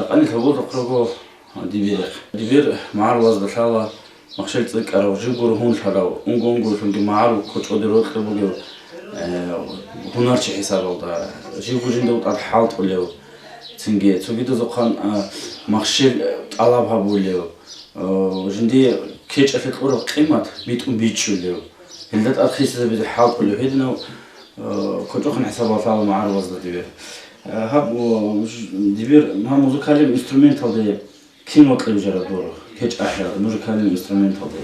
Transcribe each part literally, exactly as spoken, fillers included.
Къани лъаболда хъурго дибирехъ. Дибир магӀарулазда лъала махщел цӀикӀкӀарав, живго ругьунлъарав, унго-унгоялъунги магӀарул кочӀоде рокьи бугев, э, гьунарчи хӀисабалда, живго жинда тӀад хӀалтӀулев, цинги цогидазухъан, э, махщел тӀалаб гьабулев, э, жиндие кечӀалъе кьураб къимат битӀун бичӀчӀулев, гьелда тӀад хисизабизе хӀалтӀулев гьединав, э, кочӀохъан хӀисабалъ лъала магӀарулазда дибир. Э, гьаб, о, ж-, дибир гьаб музыкалил инструменталде кин вокьулеб жара дур, кечӀ ахӀараб музыкалил инструменталде?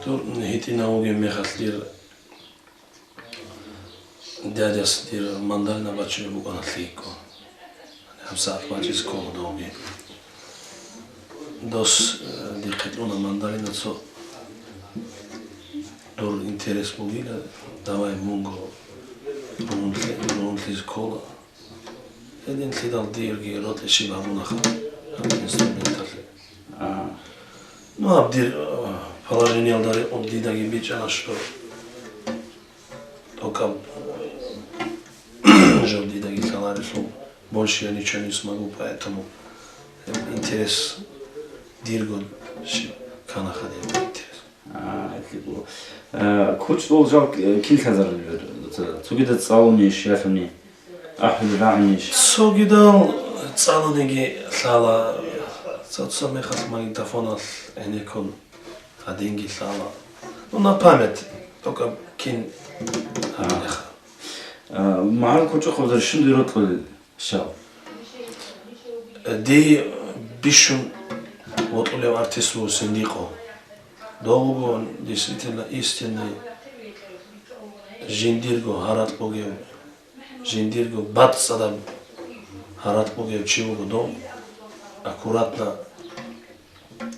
Дур гьитӀинав вугеб мехалъ дир дядяс дир мандолина бачунеб букӀана лъикӀго. ГьабсагӀат бачӀизе ккола довги. Дос, э, дихъе кьуна мандолина цо. Дур интерес бугила, давай мунго ругьунлъи-, ругьунлъизе ккола. Гьединлъидал дирги рокьи щиб гьабунаха гьаб инструменталъе. А. Ну, гьаб дир, э, положениялда рекъон дидаги бичӀчӀана, что только, э, жо дидаги лъаларелъул, больше я ничего не смогу, поэтому, э, интерес дирго щиб канаха дир интерес. А, гьелъие. Э, кучӀдул жал, э, кин лъазарулеб? Ц-, цогидаз цӀалунищ, ялъуни ахӀулел рагӀунищ? Цогидал цӀалуниги лъала, цо-цо мехалъ магнитофоналъ гӀенеккун гьадинги лъала. Ну, на память, только кин гьабилаха. А, магӀарул кучӀухъабазда щиб дуе рокьулел? Щал. Дие бищун вокьулев артист вуго Синдикъо. Дов вуго действительно истинный жиндирго гьаракь бугев, жиндирго бацӀцӀадаб гьаракь бугев чи вуго дов. Аккуратно,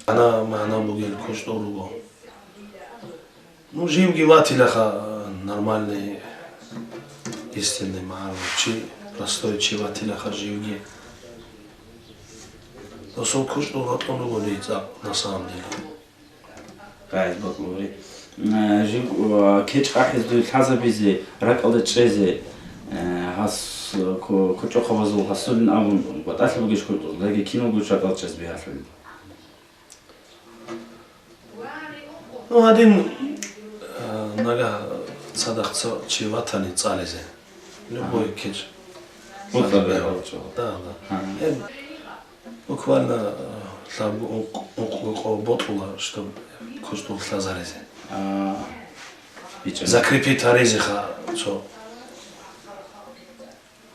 гьанав магӀна бугел кучӀдул руго. Ну, живги ватилаха, нормальный, истинный магӀарул чи, простой чи ватилаха живги. Досул кучӀдул рокьун руго дие цӀакъ, на самом деле. Гъайз бакӀулари. Э, жив, э, кечӀ ахӀизе дуе лъазабизе, ракӀалде чӀезе, э, гьас, э, ку-, кучӀухъабазул гьасулин абун батӀалъи бугищ кучӀдул, яги киналго ракӀалде чӀезе бигьалъулел? Ну, гьадин, э, нагагь цадахъ цо чи ватани цӀализе. Любой кечӀ. Ага. Да, да. Ага. Э, буквально, э, лъабго ункъ-, ункъго къо бокьула, чтоб кучӀдул лъазаризе. А, бичӀчӀана. Закрепить гьаризеха цо.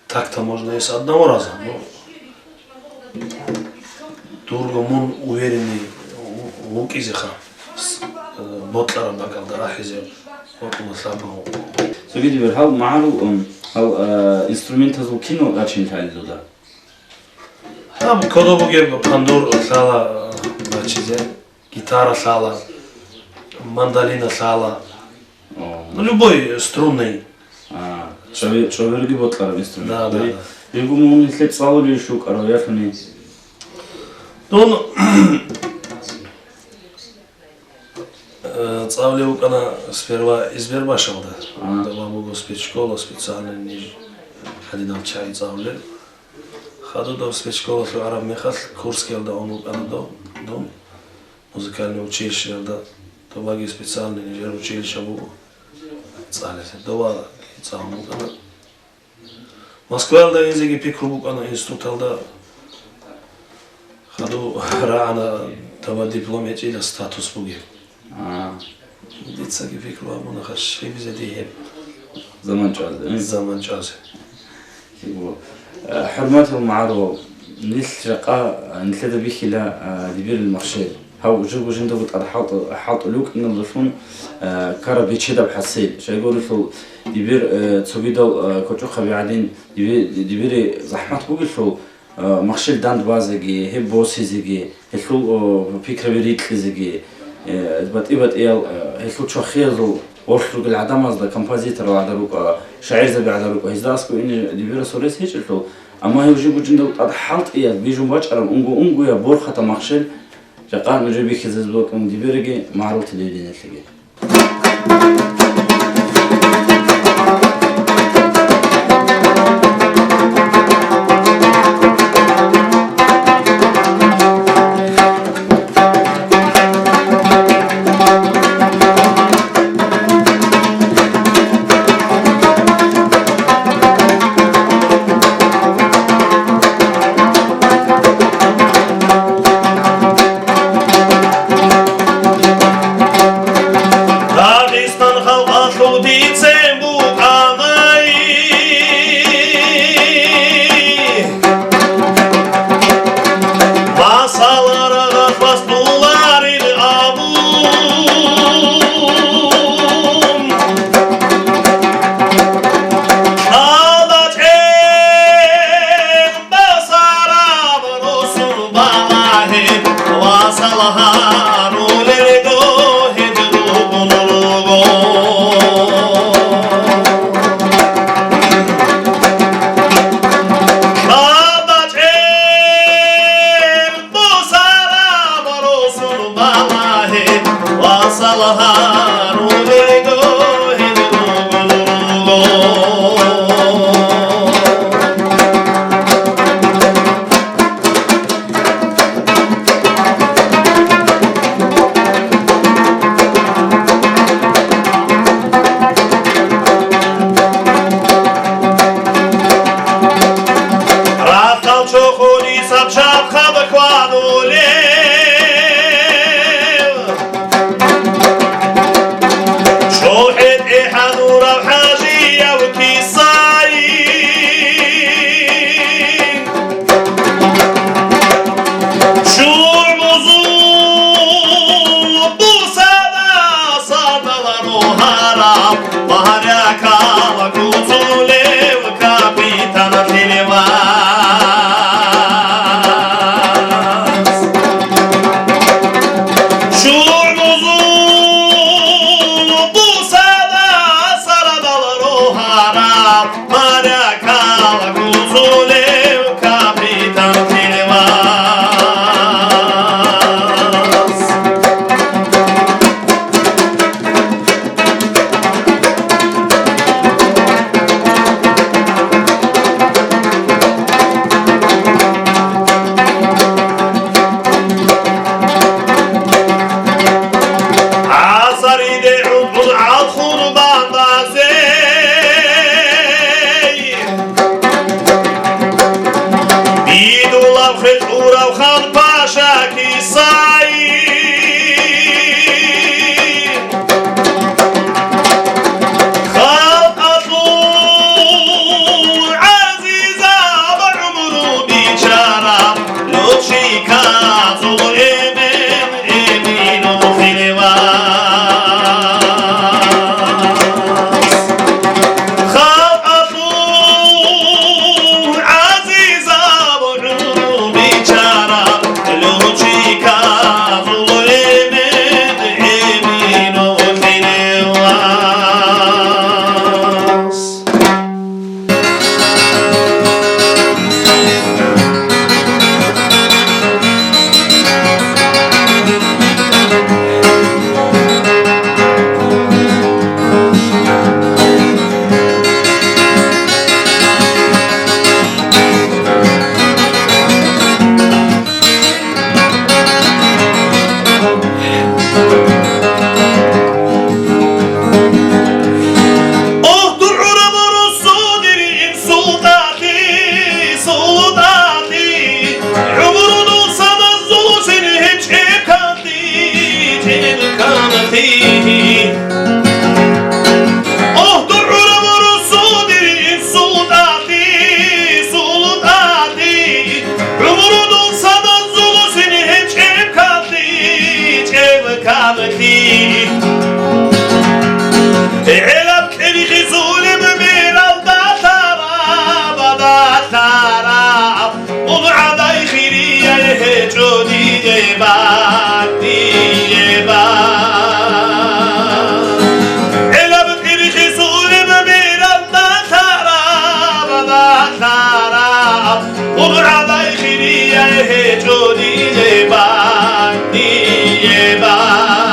Так-то можно и с одного раза, но дурго мун уверенный ву-, вукӀизеха, с-, э, бокьараб бакӀалда ахӀизе бокьула лъабго. Цогидиб гьал магӀарул, м, гьал, э, инструментазул кинал рачинлъали дуда? Гьаб кодоб бугеб пандур лъала, э, бачизе. Гитара лъала, мандолина лъала. О. Ну, любой струнный. А, чӀоби-, чӀобиги бокьараб инструмент. Да, да, да. Дирго мун нилъе цӀалулищ вукӀарав, ялъуни? Дун, э, цӀалулев вукӀана сперва Избербашалда. А. Доба буго спецшкола, специальный ниж гьадинал чагӀи цӀалулел. Хадуб доб спецшколалъув араб мехалъ Курскиялда ун вукӀана доб, дун, музыкальный училищеялда, добаги специальный нижер училище буго цӀализе. Добаги цӀалун вукӀана. Москваялда инзеги пикру букӀана институталда. Хадуб рагӀана доба диплом гьечӀила статус бугеб. А. Дицаги пикру гьабуна, хъа щибизе дие гьеб. Заман чӀвазе, э? Заман чӀвазе. Киго. Э, хӀурматиял магӀарулал, нилъ жакъа, э, нилъеда бихьила, э, дибирил махщел. Гьав жибго жиндаго тӀад хӀалтӀу-, хӀалтӀулев вукӀиналдалъун, э, ккараб бечедаб хӀасил. Щайгурелъул дибир, э, цогидал, э, кочӀохъаби гӀадин, диби-, дибири захӀмат бугелъул, э, махщел дандбазеги, гьеб босизеги, гьелъул, о, пикраби рикьизеги, э, батӀи-батӀиял, э, гьелъул чвахиязул гъорлъ ругел гӀадамазда, композиторал гӀадар рукӀа, шагӀирзаби гӀадар рукӀа, гьезда аскӀов ине дибирасул рес гьечӀелъул, амма гьев жибго жинда тӀад хӀалтӀияб, бижун бачӀараб, унго-унгояб борхатаб махщел жакъа нужер бихьизабизе бокьун дибираги магӀарул телевидениялъеги. Салгьарулелго гьеб ругун руго. ХӀалдачӀел бусараб росул балагье ва салгьарулелго гьеб ругун руго. Рахъал чохони саб шаб хаб хванулев. ЧӀухӀе тӀехьанурав хӀажияв кисай, чурбузул бусада сардал рогьараб, морякал гуцулев капитан Хилевас. ЧӀужузул бусада сардал рогьараб, морякал гуцулев капитан Хилевас. ГӀасариде гӀутӀун гӀалхур бандасей, бидулаб хетӀурав хан паша кисай. Халкъалъул гӀазизаб гӀумру бичараб, лучиказул эмен Эминул Хилевас. Халкъалъул гӀазизаб гӀумру бичараб, лучиказул эмен Эминул Хилевас. Ох, дур гӀураб росулил инсул тӀатӀи, сул тӀатӀи, гӀумру нусабазулъин гьечӀеб кантӀи, гьечӀеб кантӀи. Ох, дур гӀураб росулил инсул тӀатӀи, сул тӀатӀи, гӀумру нусабазулъин гьечӀеб кантӀи, гьечӀеб кантӀи. ГӀелаб кӀиргъизулеб мерал далъараб, далъараб, мун гӀадай хирияй гьечӀо диде бакӀ, диде бакӀ. ГӀелаб кӀиргъизулеб мерал далъараб, далъараб, мун гӀадай хирияй гьечӀо диде бакӀ, диде бакӀ.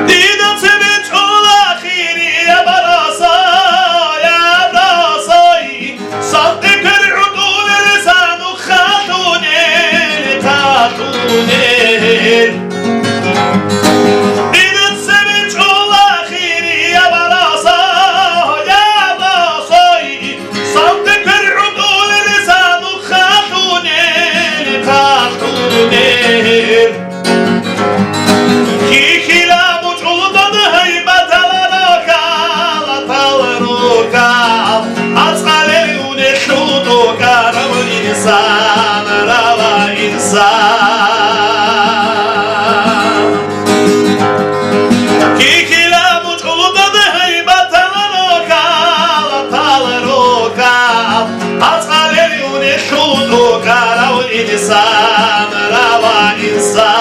Дида цебе чӀола хирияб росо, яб росой, салтӀи квер гӀутӀулел санухъ хатунел, хатунел. Дида цебе чӀола хирияб росо, яб росой, салтӀи квер гӀутӀулел санухъ хатунел, хатунел. Инсан. Кикила мучӀулда гьайбатал рокал, тал рокал, ацӀалел юнелъул тӀокӀарав инсан, рава инсан.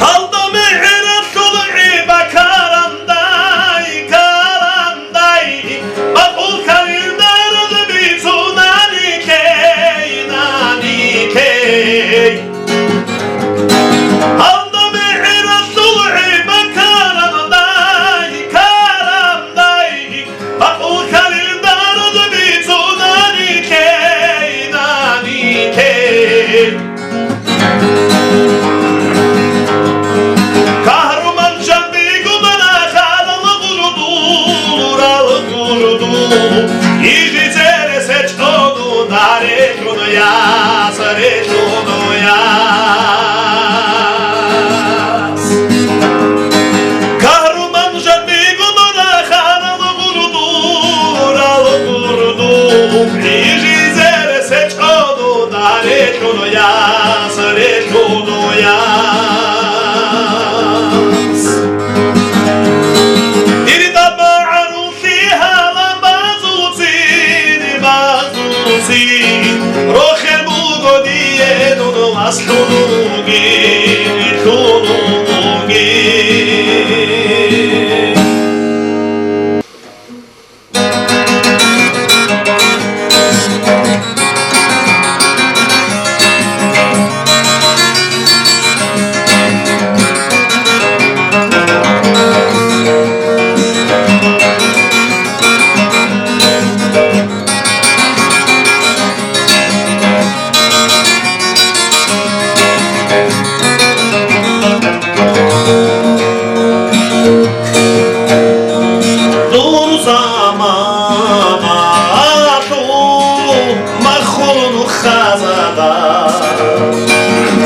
Гьалда мегӀералъул гӀиба карандай, карандай, бакъулкалил дард бицунани кей, нани кей. Гьалда мегӀералъул гӀиба карандай, карандай, бакъулкалил дард бицунани кей, нани кей. Кагьруман жанбигун рахарал гъурдул, рал гъурдул, ижи зересечӀону дарелъун яс, релъун яс. Кагьруман жанбигун рахарал гъурдул, рал гъурдул, ижи зересечӀону дарелъун яс, релъун яс. ИртӀа багӀарулъи гьала базуцин, базуцин, рохел буго дие дун васлъун вугин, лъун вугин. Дур заманалъул маххул нухазада,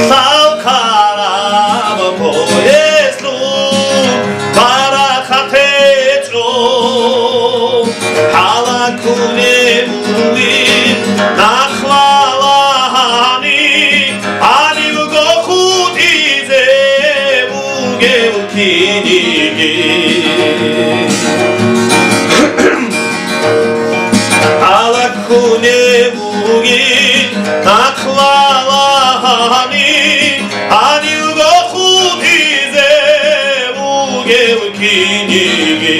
лъал ккараб поездлъун парахат гьечӀо, гьалаккунев вугин нахъ валагьани, гьанивго хутӀизе вугев киниги. Гьалаккунев вугин нахъ валагьани, гьанивго хутӀизе вугев киниги.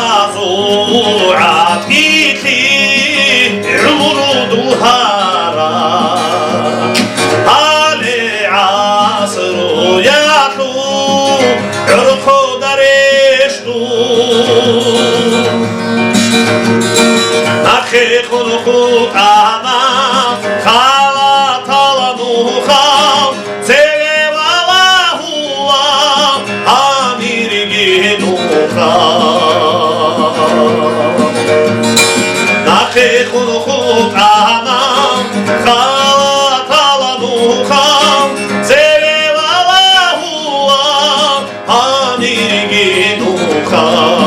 Нухазул гӀатӀилъи гӀумру дугьара, гьале гӀасруялъул гӀурхъуда рещтӀун. Нахъе хъун хутӀана халатал нухал, цеве валагьула гьанирги нухал. Нахъе хъун хутӀана халатал нухал, цеве валагьула гьанирги нухал.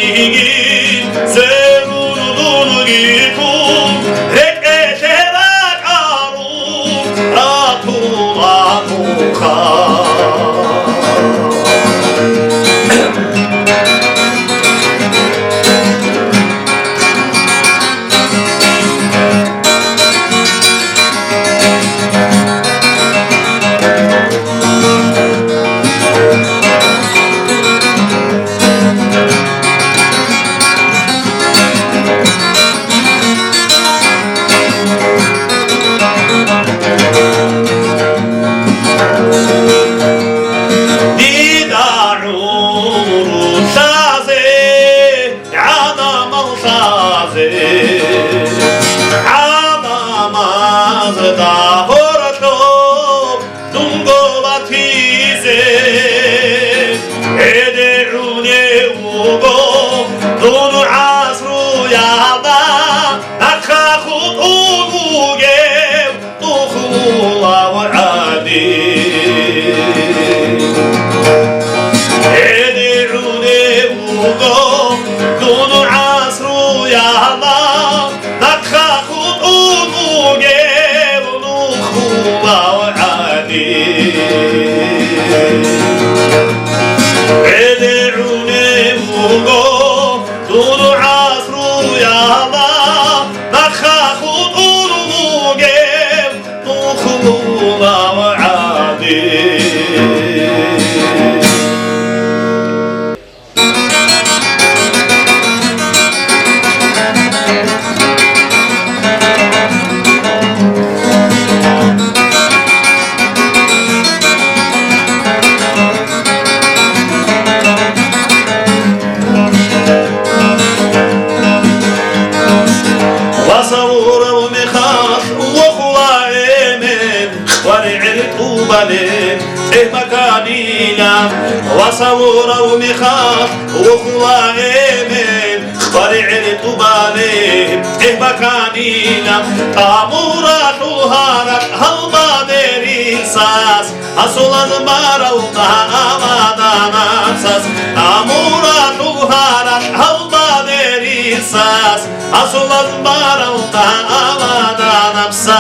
Игин церун дун гикун, рекӀелъе ракӀарун ратула нуха. Дида гӀурулъазе, гӀадамал лъазе, гӀадамазда гьоркьоб дунго батизе, гӀедегӀунев вуго дун гӀасруялда, нахъа хутӀун вугев тухулав гӀади. ГӀедегӀунев вуго дун гӀасруялда, нахъа хутӀун вугев тухулав гӀади. ГӀедегӀунев вуго дун гӀасруялда, нахъа хутӀун вугев тухулав гӀади. Васавурав мехалъ вохула эмен, къваригӀел тӀубалеб тӀехь баканила. Васавурав мехалъ вохула эмен, къваригӀел тӀубалеб тӀехь баканила. Амуралъул гьаракь гьалбадерисас, асулаз барав абадан напсас. Амуралъул гьаракь гьалбадерисас, асулаз барав абадан напсас.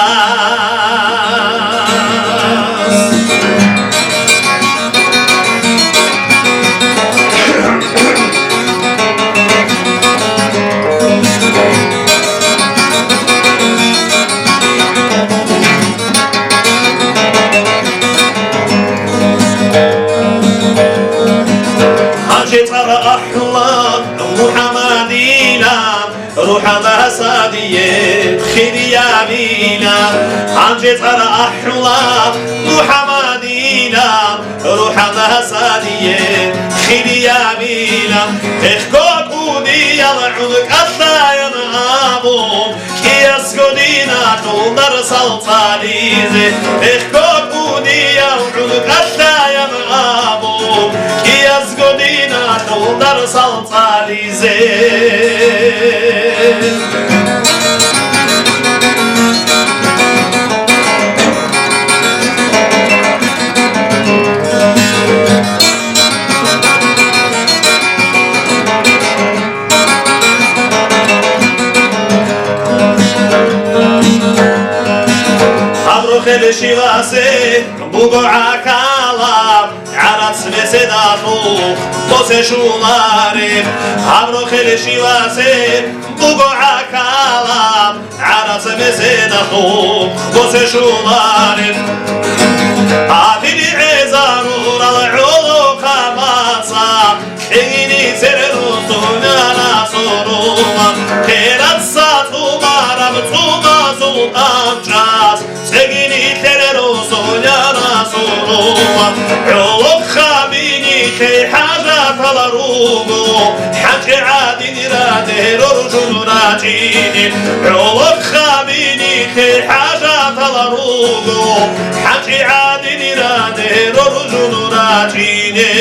Гьанже цӀар ахӀула МухӀаммадила, рухӀалда гьасадие хириябила. Гьанже цӀар ахӀула МухӀаммадила, рухӀалда гьасадие хириябила. Гьехго кӀудиял гӀункӀалъаян абун, кӀиязго диналъул дарсал цӀализе. Гьехго кӀудиял гӀункӀалъаян абун, кӀиязго диналъул дарсал цӀализе. Гьаб рохел щивасе буго гӀахьалаб, гӀарац меседалъухъ босе щолареб. Гьаб рохел щивасе буго гӀахьалаб, гӀарац меседалъухъ босе щолареб. Гьадин гӀезарурал гӀолохъабаца, кьегӀинисел росулъана сорумал, хераса цӀумараб цӀумазул тӀамчӀаз, цӀегӀинилъер росулъана сорумал. ГӀолохъабинилъе хӀажатал руго, хӀачӀи гӀадин раде роржун рачӀине. ГӀолохъабинилъе хӀажатал руго, хӀачӀи гӀадин раде роржун рачӀине.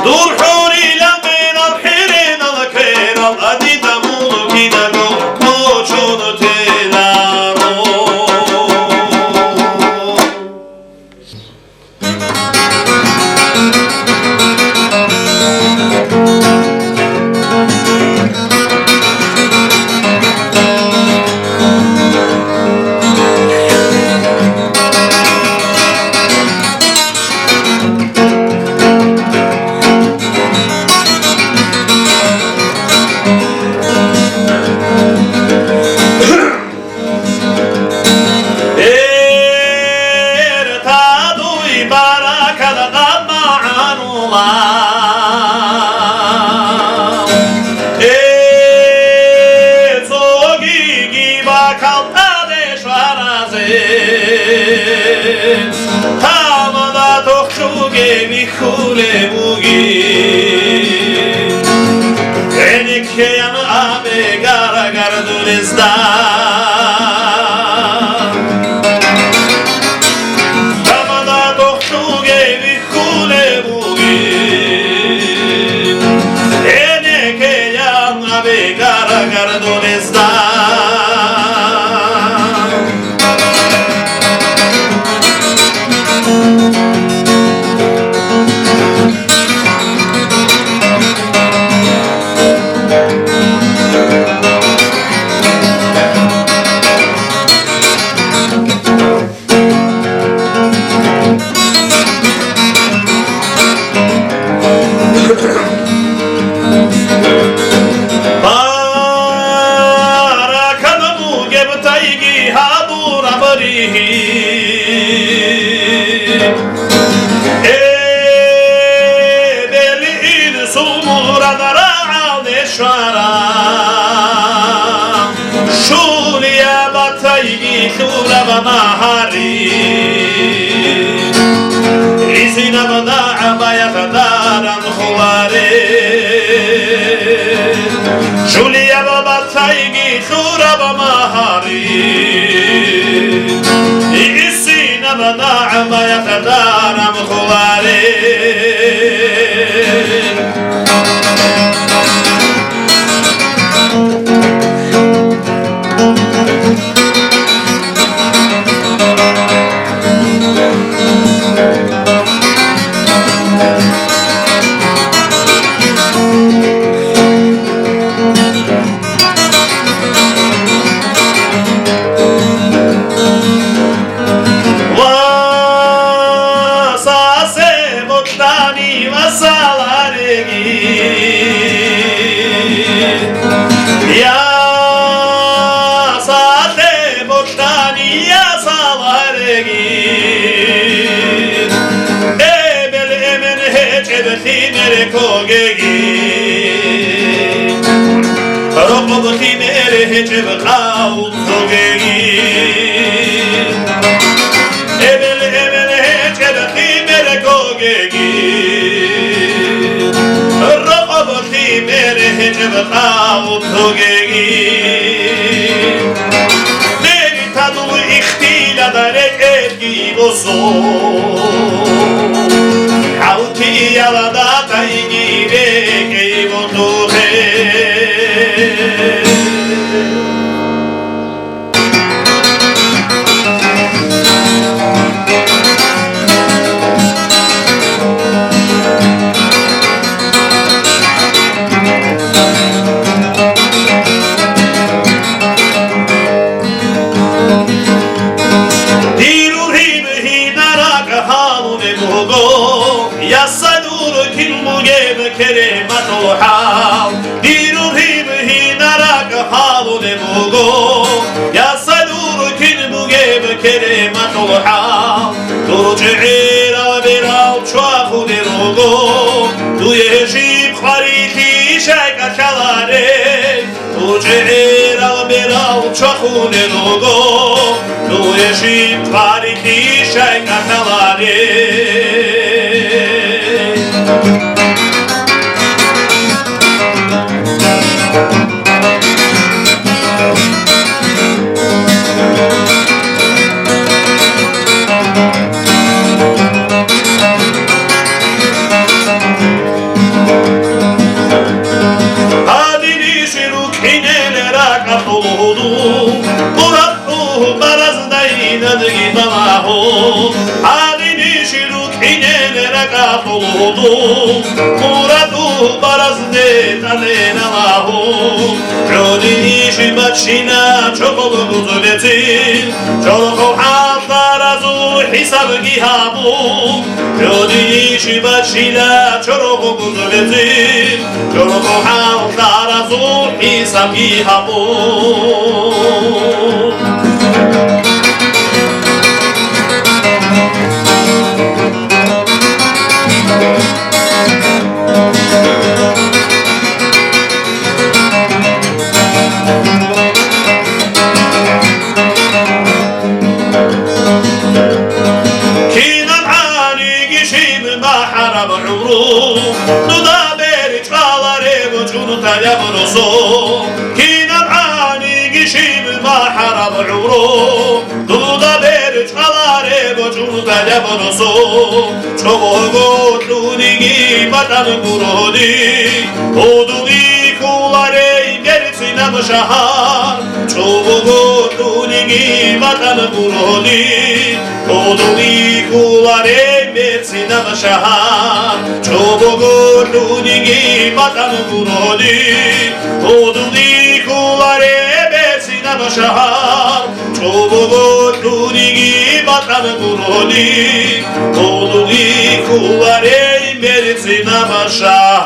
Дур хӀурилан бенал хӀеренал кверал, гьадинаб мун кинабго кочон теларо. Бертадуй баракат гъаммагӀанула. Э, цогиги бакал тӀаде шваразе. Тамада тохчуге бихьулеб бугин. ГӀенеккеян абе гаргардулезда. Тамада тохчуге бихьулеб бугин. ГӀенеккеян абе гаргардулезда. Баракат бугеб тайги гьабураб ригьи. Эбел-инсул мурад рагӀалде щвараб. Щулияб батайги лъураб магьари, гӀисинаб нагӀмаялъ даран холаре. Щулияб батайги лъураб магьари, гӀисинаб нагӀмаялъ даран холаре. Ва сасе ботлъани васалареги. Я сале ботлъани ясалареги. Эбел-эмен гьечӀеб лъимер когеги. Рокъоб лъимер гьечӀеб къаву цогеги. Эбел-эмен гьечӀеб лъимер когеги. Рокъоб лъимер гьечӀеб къаву цогеги. Мери тадул ихтилат рекӀелги босо. ХӀалтиял датайги рекӀей бутӀухъе. Дир ургьиб гьинаракь гьалулеб буго, ясай дур кин бугеб керематул хӀал. Дир ургьиб гьинаракь гьалулеб буго, ясай дур кин бугеб керематул хӀал. Дур чӀегӀерал берал чвахулел руго, дуе жиб къварилъи щай кӀалъаларел. ЧӀегӀерал берал чвахулел руго, дуе жиб къварилъи щай кӀалъаларел. Гьадги балагьу, гьадинищ рукӀинел ракӀалъул гьудул, мураду баразде тӀаденалагьу, гӀодинищ бачина чорхол гузулецин, чорхол хӀалтаразул хӀисабги гьабу, гӀодинищ бачина чорхол гузулецин, чорхол хӀалтаразул хӀисабги гьабу. Кинаб гӀаниги щиб бахӀараб гӀумру, дуда бер чӀвалареб чӀунталаб росу. Кинаб гӀаниги щиб бахӀараб гӀумру, дуда бер чӀвалареб чӀунталаб росу. ЧӀобого кьуниги батӀан гурони, гьудулихьуларе берцинаб шагьар. ЧӀобого кьуниги батӀан гурони, гьудулихьуларе берцинаб шагьар. ЧӀобого кьуниги батӀан гурони, гьудулихьуларе берцинаб шагьар. ЧӀобого кьуниги батӀан гурони, гьудулихьуларе берцинаб шагьар.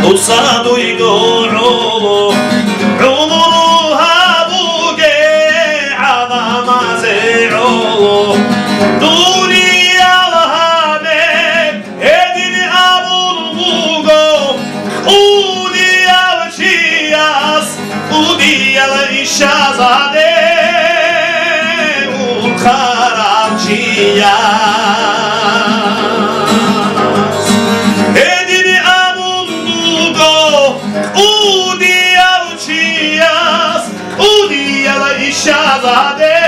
Дуца дуйго гӀоло, гӀумру гьабуге гӀадамазе гӀоло. Дуниял гьабе гьедин абун буго, кӀудияв чияс кӀудиял ишазаде унхъарав чияс. Гьедин абун буго, кӀудияв чияс кӀудиял ишазаде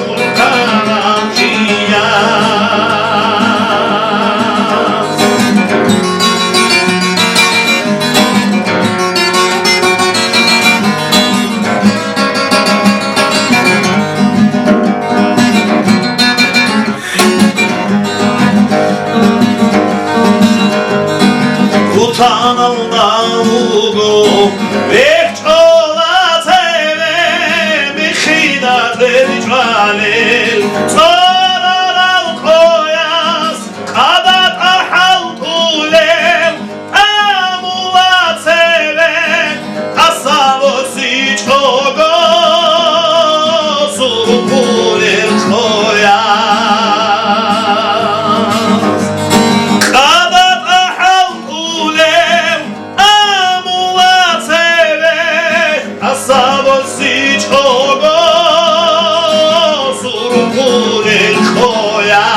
унхъарав чияс. Хутаналда вуго бехӀ чӀола цеве, михида тӀерчӀвалел цӀорарал къояс къада тӀахӀал тӀулел амула цеве, асавосичӀого сурхъулел къояс къада тӀахӀал тӀулел амула цеве, асавосичӀого сурхъулел къояс.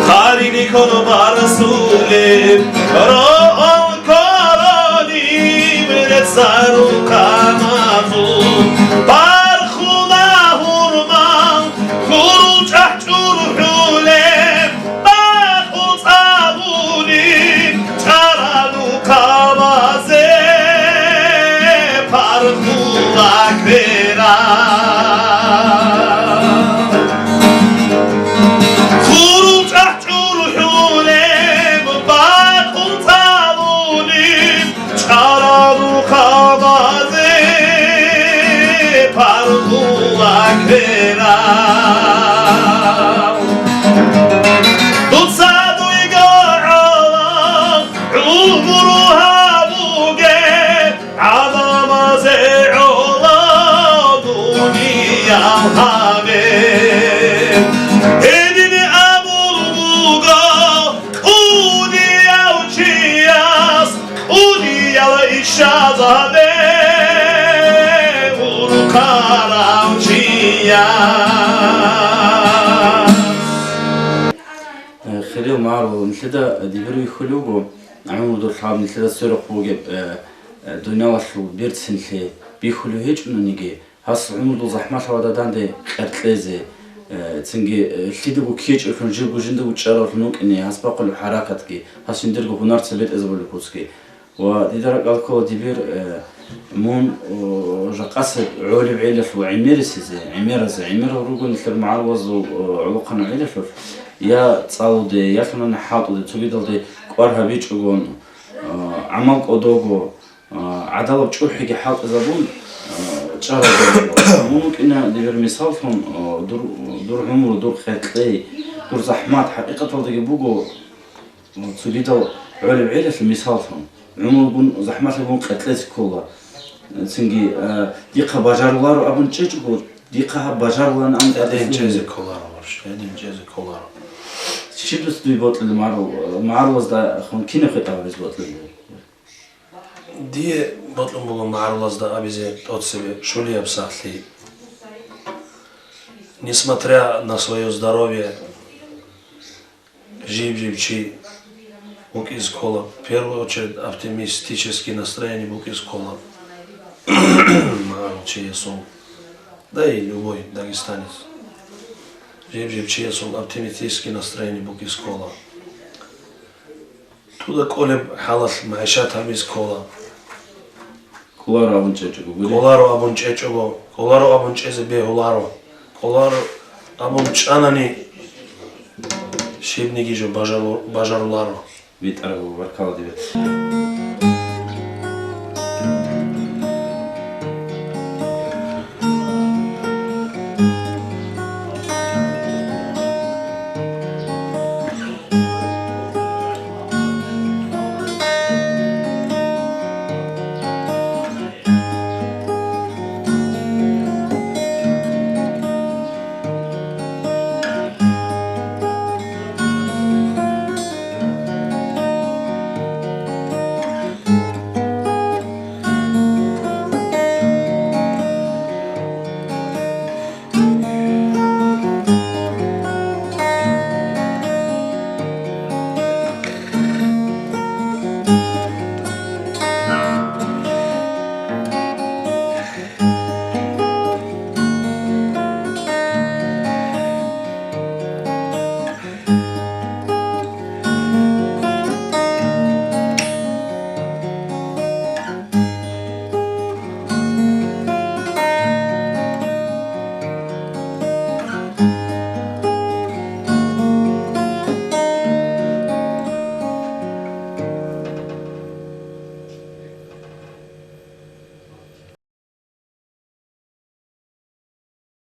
Харили ккола барасулеб, рогьол кколониб рецц рукъамазул. Бархула гьурмал, гурул чӀахӀ чӀурхӀулеб, бакъул цӀалулеб, чӀарал рукъамазе пархула кверал. Гурул чӀахӀ чӀурхӀулеб, бакъул цӀалулеб, чӀарал рукъамазе Э, хириял магӀарулал, нилъеда дибир вихьулев вуго, гӀумру дур лъаб нилъеда сверухъ бугеб, э, э, дуниялалъул берцинлъи бихьулев гьечӀониги, гьас гӀумру дур захӀмалъа ва данде къеркьезе, э, цинги, э, лъидаго ккечӀелъун, жибго жиндаго чӀаралъун вукӀине, гьас бахъулеб хӀаракатги, гьас жиндирго гьунар цебетӀезабулеб куцги. Ва дида ракӀалда ккола дибир, э, мун, о, жакъасеб гӀолеб гӀелалъул гӀемерисезе, гӀемеразе, гӀемерал руго нилъер магӀарулазул, о, гӀолохъанал гӀелалъулъ, я цӀалуде, я лъунани хӀалтӀуде, цогидалде кӀвар гьабичӀогон, о, гӀамал кӀодого, о, гӀадалаб чӀухӀиги хӀалтӀизабун, о, чӀараб. Мун вукӀина дибир мисаллъун, о, дур, дур гӀумру, дур къеркьей, дур захӀмат хӀакъикъаталдаги буго, цогидал гӀолеб гӀелалъе мисаллъун, гӀумругун захӀмалъи гун къеркьезе ккола. Цинги, а, дихъа бажаруларо абун чӀечӀого, дихъа гьаб бажарулан абун Гьедин чӀезе кколаро, гьедин чӀезе кколаро. Щиб дуц дуй бокьилеб магӀарул-, магӀарулазда хун кинаб хутӀа гьабизе бокьилеб? Дие бокьун буго магӀарулазда абизе тӀоцебе щулияб сахлъи. Несмотря на своё здоровье, Жиб-жиб чи букӀиз ккола, в первую очередь, оптимистический настроение букӀиз ккола. Магьарул чиясул, да и любой дагестанец. Жиб-жиб чиясул оптимистический настроение букӀиз ккола. Туда кӀолеб хӀалалъ магӀишат гьабиз ккола. Кколаро абун чӀечӀого гури? Кколаро абун чӀечӀого, кколаро абун чӀезе бегьуларо, кколаро абун чӀанани, щибниги жо бажару-, бажаруларо. ВитӀарав, баркала дибе.